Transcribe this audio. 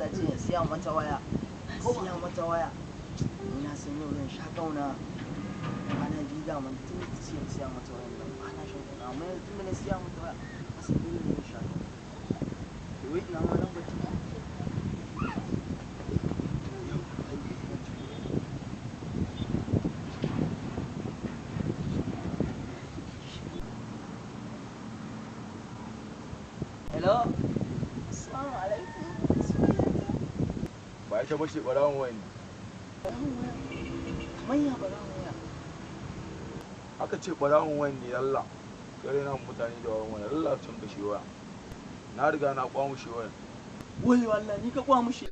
Ta ce in siya mata waya. Na siya mata waya. Ina san yau zan sha kauna. Kwana 2 daman tun da ta ce in siya mata wayan nan ba na shan kauna, amma yanzu tun da na siya mata waya, na san dole ne in sha kauna. To, wai ina ma lambar ta? Yau, ai, zan ci kuɗi. Hello? Assalamu alaikum. Soyayya. Ba ita bace ɓarawon wayan ne? Ɓarawon waya? Kamar ya ɓarawon waya? Aka ce ɓarawon wayan ne. Yalla kare na mutane da wayan waya. Allah can kashe waya, na riga na kwamushe wayan. Wai, wallah ni ka kwamushe.